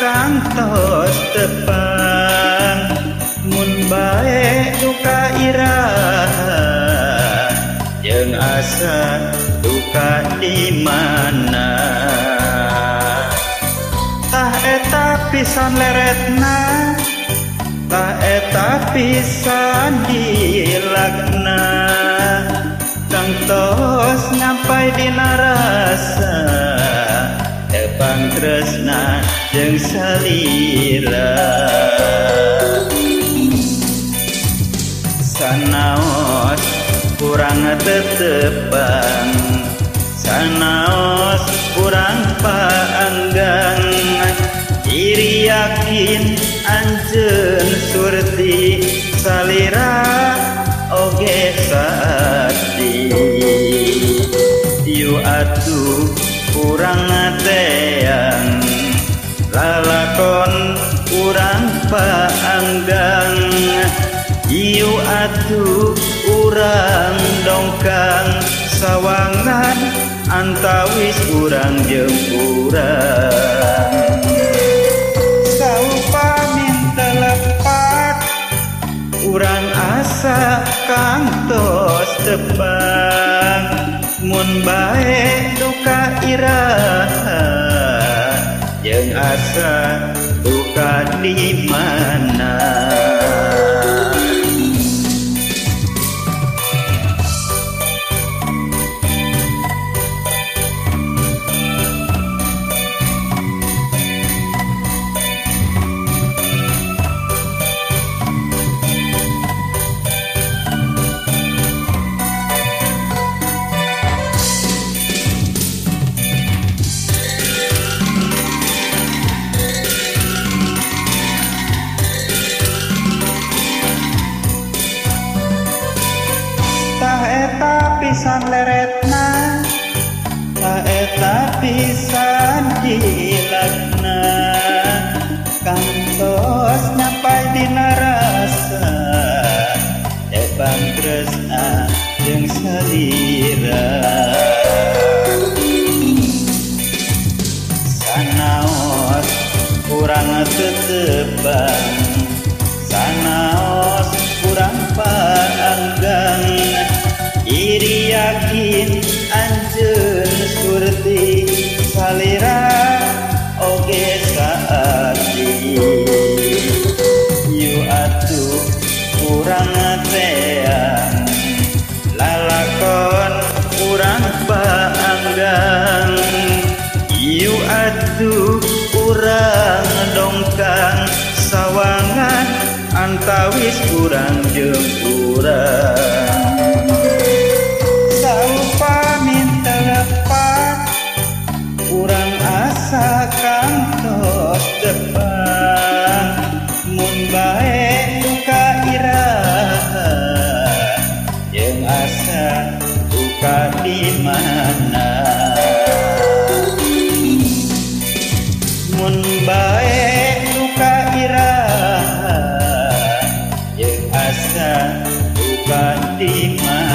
kantos tepang mun bae duka iraha jeung asa duka di mana. Tah eta pisan leretna, tah eta pisan dilakna, kantos nyampai dina rasa tepang tresna jeung salira. Sanaos urang tetepang, sanaos urang paanggang, iri yakin anjeun surti salira oge saati. Yu atuh urang teang lalakon urang paanggang, iu atuh urang dongkang sawangan antawis urang jeung urang. Saupami telepat urang asa kantos tepang mun bae duka iraha jeung asa duka di mana. Tah eta pisan leretna, tah eta pisan dilakna, kantos nyampai dina rasa tepang tresna jeung salira. Sanaos urang tetepang, sanaos urang paanggang, iri yakin anjeun surti salira oge saati. Yu atuh urang teang lalakon urang paanggang, yu atuh urang dongkang sawangan antawis urang jeung urang. Saupami telepat urang asa kantos tepang mun bae duka iraha jeung asa duka di mana. Mun bae duka iraha jeung asa duka di mana.